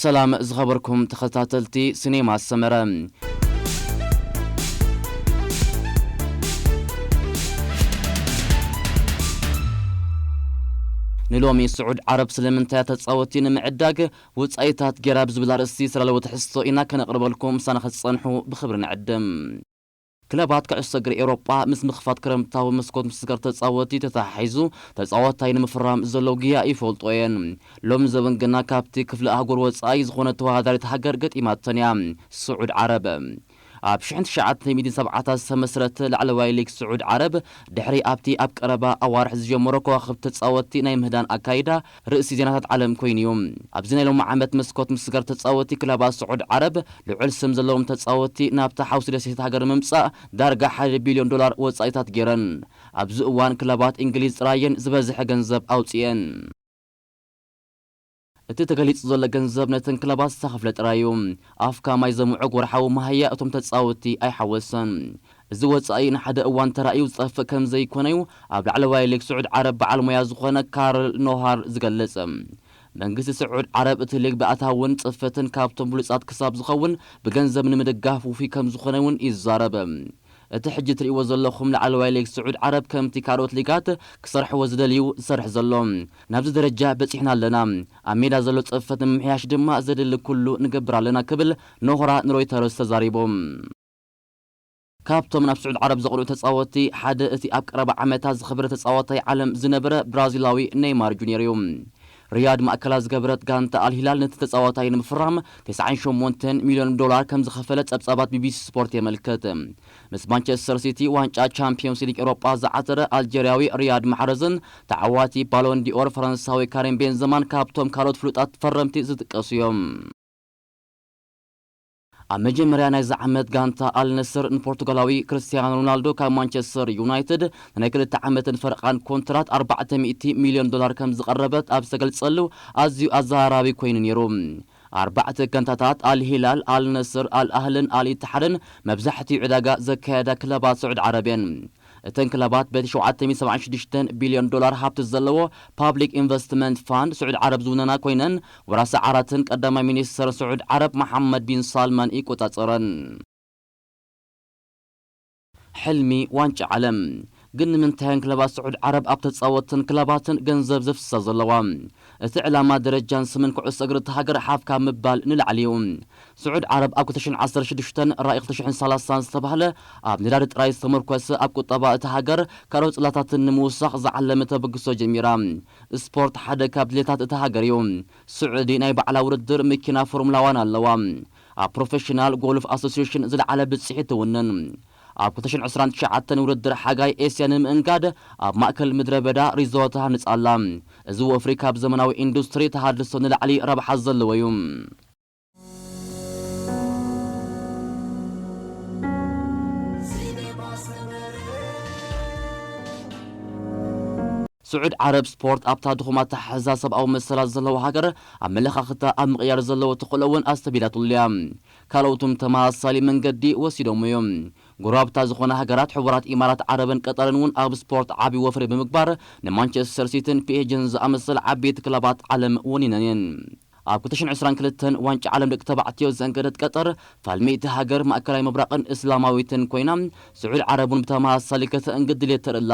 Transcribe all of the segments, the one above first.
ሰላም ዝኸበርኩም ተኸታተልቲ ሲኔማ ሰመረ። ንሎሚ ስዑድ ዓረብ ስለምንታይ ተጻወቲ ንምዕዳግ ወጻኢታት ጌራ ብዝብል ኣርእስቲ ዝተዳለወ ትሕዝቶ ኢና ከነቕርበልኩም። ምሳና ክትጸንሑ ብኽብሪ ንዕድም። ክለባት ኩዕሶ እግሪ ኤውሮጳ ምስ ምኽፋት ክረምታዊ መስኮት ምስጋር ተጻወቲ ተተሓሒዙ ተጻዋታይ ንምፍራም ዘለዉ ግያ ይፈልጦ እየን። ሎሚ ዘበን ግና ካብቲ ክፍለ ኣህጉር ወጻኢ ዝኾነት ተወዳዳሪት ሃገር ገጢማተን እያ፣ ስዑድ ዓረብ። ኣብ ሽሕን ትሽዓተ ሚእትን ሰብዓታት ዝተመስረተ ላዕለዋይ ሊግ ስዑድ ዓረብ ድሕሪ ኣብቲ ኣብ ቀረባ ኣዋርሕ ዝጀመሮ ከዋኽብቲ ተጻወቲ ናይ ምህዳን ኣካይዳ ርእሲ ዜናታት ዓለም ኮይኑ እዩ። ኣብዚ ናይ ሎሚ ዓመት መስኮት ምስጋር ተጻወቲ ክለባት ስዑድ ዓረብ ልዑል ስም ዘለዎም ተጻወቲ ናብታ ሓውሲ ደሴት ሃገር ንምምጻእ ዳርጋ ሓደ ቢልዮን ዶላር ወጻኢታት ገይረን። ኣብዚ እዋን ክለባት እንግሊዝ ጥራየን ዝበዝሐ ገንዘብ ኣውጽኤን። እቲ ተገሊጹ ዘሎ ገንዘብ ነተን ክለባት ዝተኸፍለ ጥራይ እዩ። ኣፍካ ማይ ዘምዕግ ወርሓዊ መሃያ እቶም ተጻወቲ ኣይሓወሰን። እዚ ወጻኢ ንሓደ እዋን ተራእዩ ዝጠፍእ ከም ዘይኮነዩ ኣብ ላዕለዋይ ሊግ ስዑድ ዓረብ በዓል ሞያ ዝኾነ ካርል ኖሃር ዝገልጽ። መንግስቲ ስዑድ ዓረብ እቲ ሊግ ብኣታውን ጽፈትን ካብቶም ብሉጻት ክሳብ ዝኸውን ብገንዘብ ንምድጋፍ ውፉይ ከም ዝኾነ እውን ይዛረብ። እቲ ሕጂ ትርእይዎ ዘለኹም ላዕለዋይ ሊግ ስዑድ ዓረብ ከምቲ ካልኦት ሊጋት ክሰርሕዎ ዝደልዩ ዝሰርሕ ዘሎ። ናብዚ ደረጃ በጺሕና ኣለና። ኣብ ሜዳ ዘሎ ጽፈት ንምምሕያሽ ድማ ዘድሊ ኩሉ ንገብር ኣለና ክብል ኖሆራ ንሮይተርስ ተዛሪቡ። ካብቶም ናብ ስዑድ ዓረብ ዘቕንዑ ተጻወቲ ሓደ እቲ ኣብ ቀረባ ዓመታት ዝኸበረ ተጻዋታይ ዓለም ዝነበረ ብራዚላዊ ኔይማር ጁኒየር እዩ። ሪያድ ማእከላ ዝገበረት ጋንታ ኣልሂላል ነቲ ተጻዋታይ ንምፍራም ተስዓን ሸሞንተን ሚልዮን ዶላር ከም ዝኸፈለ ጸብጻባት ቢቢሲ ስፖርት የመልክት። ምስ ማንቸስተር ሲቲ ዋንጫ ቻምፒዮንስ ሊግ ኤውሮጳ ዝዓተረ ኣልጀርያዊ ሪያድ ማሕረዝን ተዓዋቲ ባሎን ዲኦር ፈረንሳዊ ካሪም ቤንዘማን ካብቶም ካልኦት ፍሉጣት ፈረምቲ ዝጥቀሱ እዮም። ኣብ መጀመርያ ናይዚ ዓመት ጋንታ ኣልነስር ንፖርቱጋላዊ ክርስቲያኖ ሮናልዶ ካብ ማንቸስተር ዩናይትድ ንናይ ክልተ ዓመትን ፈረቓን ኮንትራት ኣርባዕተ ሚእቲ ሚልዮን ዶላር ከም ዝቐረበት ኣብ ዝተገልጸሉ ኣዝዩ ኣዘራራቢ ኮይኑ ነይሩ። ኣርባዕተ ጋንታታት ኣልሂላል፣ ኣልነስር፣ ኣልኣህልን ኣልኢትሓድን መብዛሕትኡ ዕዳጋ ዘካየዳ ክለባት ስዑድ ዓረብ እየን። እተን ክለባት በቲ ሸውዓተ ሚእቲ ሰብዓን ሽዱሽተን ቢልዮን ዶላር ሃብቲ ዘለዎ ፓብሊክ ኢንቨስትመንት ፋንድ ስዑድ ዓረብ ዝውነና ኮይነን፣ ወራሲ ዓራትን ቀዳማይ ሚኒስተር ስዑድ ዓረብ መሓመድ ቢን ሳልማን ይቆጻጸረን። ሕልሚ ዋንጫ ዓለም። ግን ንምንታየን ክለባት ስዑድ ዓረብ ኣብ ተጻወትን ክለባትን ገንዘብ ዘፍስሳ ዘለዋ? እቲ ዕላማ ደረጃን ስምን ኩዕሶ እግሪ እታ ሃገር ሓፍ ካብ ምባል ንላዕሊ እዩ። ስዑድ ዓረብ ኣብ ክልተ ሽሕን ዓሰርተ ሽዱሽተን ራእይ ክልተ ሽሕን ሰላሳን ዝተባህለ ኣብ ነዳዲ ጥራይ ዝተመርኮሰ ኣብ ቁጠባ እታ ሃገር ካልኦት ጽላታትን ንምውሳኽ ዝዓለመ ተበግሶ ጀሚራ። ስፖርት ሓደ ካብ ድሌታት እታ ሃገር እዩ። ስዑዲ ናይ ባዕላ ውድድር መኪና ፎርሙላ ዋን ኣለዋ። ኣብ ፕሮፌሽናል ጎልፍ ኣሶሲሽን ዝለዓለ ብጽሒት ትውንን። ኣብ ክልተ ሽሕን ዕስራን ትሽዓተን ውድድር ሓጋይ ኤስያ ንምእንጋድ ኣብ ማእከል ምድረ በዳ ሪዞርት ሃንጻ ኣላ። እዚ ወፍሪ ካብ ዘመናዊ ኢንዱስትሪ ተሃድሶ ንላዕሊ ረብሓ ዘለዎ እዩ። ስዑድ ዓረብ ስፖርት ኣብታ ድኹም ኣተሓሕዛ ሰብኣዊ መሰላት ዘለዋ ሃገር ኣመለኻኽታ ኣብ ምቕያር ዘለዎ ተኽእሎ እውን ኣስተብሂላትሉ እያ። ካልኦት እውን ተመሳሳሊ መንገዲ ወሲዶም እዮም። ጎረባብታ ዝኾና ሃገራት ሕቡራት ኢማራት ዓረብን ቀጠርን እውን ኣብ ስፖርት ዓቢ ወፍሪ ብምግባር ንማንቸስተር ሲቲን ፒኤስጂን ዝኣመሰላ ዓበይቲ ክለባት ዓለም ወኒነን እየን። ኣብ ክልተ ሽሕን ዕስራን ክልተን ዋንጫ ዓለም ደቂ ተባዕትዮ ዘንገደት ቀጠር ፋልሚይቲ ሃገር ማእከላይ ምብራቕን እስላማዊትን ኮይና፣ ስዑድ ዓረብ እውን ብተመሳሳሊ ከተእንግድ ድሌት ተርኢ ኣላ።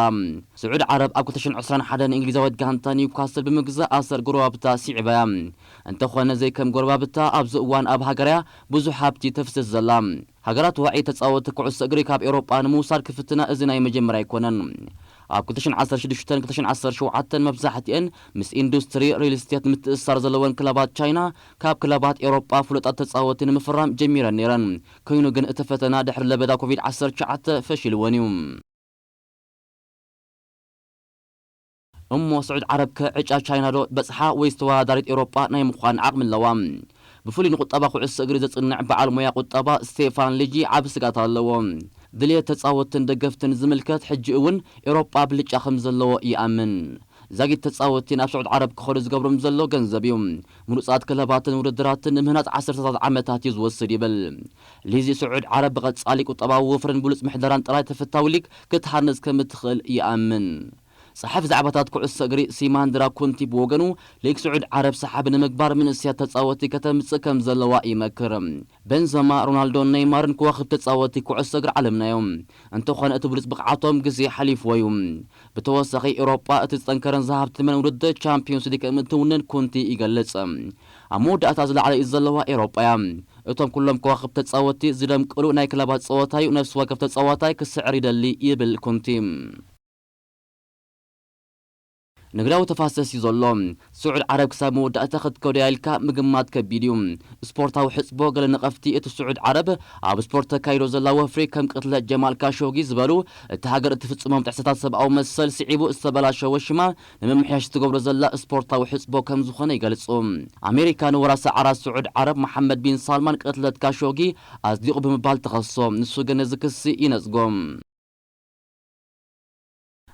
ስዑድ ዓረብ ኣብ ክልተ ሽሕን ዕስራን ሓደን ንእንግሊዛዊት ጋንታ ኒውካስል ብምግዛእ ኣሰር ጎረባብታ ስዒባ እያ። እንተኾነ ዘይከም ጎረባብታ ኣብዚ እዋን ኣብ ሃገርያ ብዙሕ ሃብቲ ተፍስስ ዘላ። ሃገራት ዋዒ ተጻወቲ ኩዕሶ እግሪ ካብ ኤውሮጳ ንምውሳድ ክፍትና እዚ ናይ መጀመርያ ኣይኮነን። ኣብ ክልተ ሽሕን ዓሰርተ ሽዱሽተን ክልተ ሽሕን ዓሰርተ ሸውዓተን መብዛሕትኤን ምስ ኢንዱስትሪ ሪል ስቴት ምትእስሳር ዘለወን ክለባት ቻይና ካብ ክለባት ኤውሮጳ ፍሉጣት ተጻወቲ ንምፍራም ጀሚረን ነይረን። ኮይኑ ግን እቲ ፈተና ድሕሪ ለበዳ ኮቪድ ዓሰርተ ትሽዓተ ፈሺልወን እዩ። እሞ ስዑድ ዓረብ ከ ዕጫ ቻይና ዶ በጽሓ ወይስ ተወዳዳሪት ኤውሮጳ ናይ ምዃን ዓቕሚ ኣለዋ? ብፍሉይ ንቁጠባ ኩዕሶ እግሪ ዘጽንዕ በዓል ሞያ ቁጠባ ስቴፋን ሊጂ ዓቢ ስጋት ኣለዎ። ድልየት ተጻወትትን ደገፍትን ዝምልከት ሕጂ እውን ኤውሮጳ ብልጫ ከም ዘለዎ ይኣምን። ዛጊት ተጻወትቲ ናብ ስዑድ ዓረብ ክኸዱ ዝገብሮም ዘሎ ገንዘብ እዩ። ምሩጻት ክለባትን ውድድራትን ንምህናጽ ዓሰርተታት ዓመታት እዩ ዝወስድ ይብል። ሊዚ ስዑድ ዓረብ ብቐጻሊ ቁጠባዊ ወፍርን ብሉጽ ምሕደራን ጥራይ ተፈታዊ ሊግ ክትሃንጽ ከም እትኽእል ይኣምን። ጸሓፊ ዛዕባታት ኩዕሶ እግሪ ሲማንድራ ኩንቲ ብወገኑ፣ ሊግ ስዑድ ዓረብ ሰሓቢ ንምግባር መንእሰያት ተጻወትቲ ከተምጽእ ከም ዘለዋ ይመክር። ቤንዘማ፣ ሮናልዶን ኔይማርን ከዋኽብቲ ተጻወትቲ ኩዕሶ እግሪ ዓለምና እዮም። እንተኾነ እቲ ብሉጽ ብቕዓቶም ግዜ ሓሊፍዎ እዩ። ብተወሳኺ ኤውሮጳ እቲ ዝጠንከረን ዝሃብተመን ውድድር ቻምፒዮንስ ሊግ ከም እትውንን ኩንቲ ይገልጽ። ኣብ መወዳእታ ዝለዓለ እዩ ዘለዋ ኤውሮጳ እያ። እቶም ኩሎም ከዋኽብቲ ተጻወትቲ ዝደምቅሉ ናይ ክለባት ጸወታ እዩ፣ ነፍሲ ወከፍ ተጻዋታይ ክስዕር ይደሊ ይብል ኩንቲ። ንግዳዊ ተፋሰስ እዩ ዘሎ። ስዑድ ዓረብ ክሳብ መወዳእታ ክትከዶ ኢልካ ምግማት ከቢድ እዩ። ስፖርታዊ ሕጽቦ ገለ ነቐፍቲ እቲ ስዑድ ዓረብ ኣብ ስፖርት ተካይዶ ዘላ ወፍሪ ከም ቅትለት ጀማል ካሾጊ ዝበሉ እቲ ሃገር እትፍጽሞም ጥሕሰታት ሰብኣዊ መሰል ስዒቡ ዝተበላሸወ ሽማ ንምምሕያሽ ትገብሮ ዘላ ስፖርታዊ ሕጽቦ ከም ዝኾነ ይገልጹ። ኣሜሪካ ንወራሲ ዓራት ስዑድ ዓረብ መሓመድ ቢን ሳልማን ቅትለት ካሾጊ ኣጽዲቑ ብምባል ትኸሶ። ንሱ ግን ነዚ ክሲ ይነጽጎ።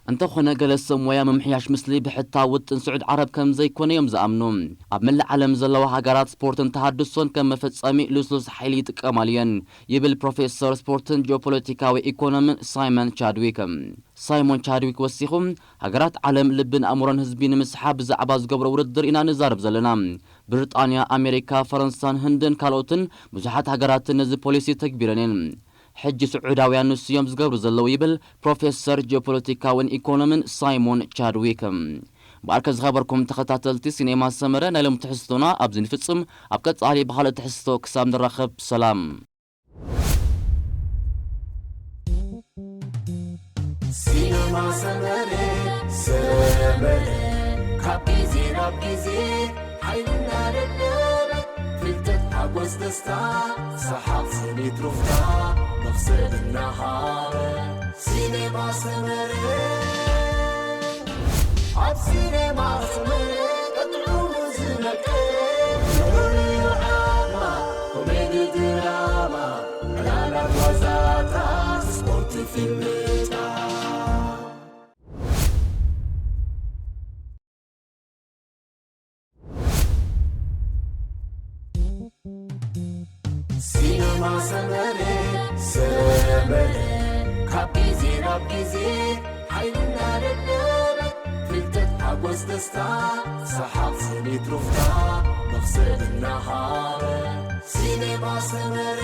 እንተኾነ ገለ ሰብ ሞያ ምምሕያሽ ምስሊ ብሕታ ውጥን ስዑድ ዓረብ ከም ዘይኮነ እዮም ዝኣምኑ። ኣብ መላእ ዓለም ዘለዋ ሃገራት ስፖርትን ተሃድሶን ከም መፈጸሚ ልስሉስ ሓይሊ ይጥቀማሉ እየን ይብል ፕሮፌሰር ስፖርትን ጂኦፖለቲካዊ ኢኮኖምን ሳይመን ቻድዊክ። ሳይሞን ቻድዊክ ወሲኹ፣ ሃገራት ዓለም ልብን ኣእምሮን ህዝቢ ንምስሓብ ብዛዕባ ዝገብሮ ውድድር ኢና ንዛረብ ዘለና። ብሪጣንያ፣ ኣሜሪካ፣ ፈረንሳን ህንድን ካልኦትን ብዙሓት ሃገራትን ነዚ ፖሊሲ ተግቢረን እየን። ሕጂ ስዑዳውያን ንሱ እዮም ዝገብሩ ዘለዉ ይብል ፕሮፌሰር ጂኦፖለቲካውን ኢኮኖምን ሳይሞን ቻድዊክ። እምበኣርከ ዝኸበርኩም ተኸታተልቲ ሲኔማ ሰመረ ናይ ሎም ትሕዝቶና ኣብዚ ንፍጽም። ኣብ ቀጻሊ ብኻልእ ትሕዝቶ ክሳብ ንራኸብ ሰላም። ሲነማ ሰመረ ሰመረ ካብ ግዜ ናብ ግዜ ሓይልና ደደበ ፍልጠት ሓጎስ ደስታ ሰሓቕ ስኒት ሩፍታ መኽሰብ እናሃበ ሲነማ ሰመረ ኣብ ሲነማ ሰመረ ቀጥዑ ዝነቀ ንዑ ዓማ ኮሜዲ ድራማ ዕላላት ዋዛታት ስፖርት ፊልምታት ሲነማ ሰመረ ሰመረ ካብ ግዜ ናብ ግዜ ሓይልና ደደበ ፍልጠት ሓጎስ ደስታ ሰሓቕ ስኒት ሩፍታ መኽሰብ እናሃበ ሲነማ ሰመረ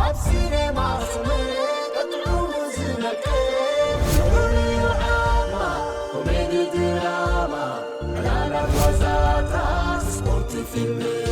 ኣብ ሲነማ ሰመረ ቀጥዑ ዝነቀ ንዑ ዓማ ኮሜዲ ድራማ ዕላላት ዋዛታት ስፖርት ፊልም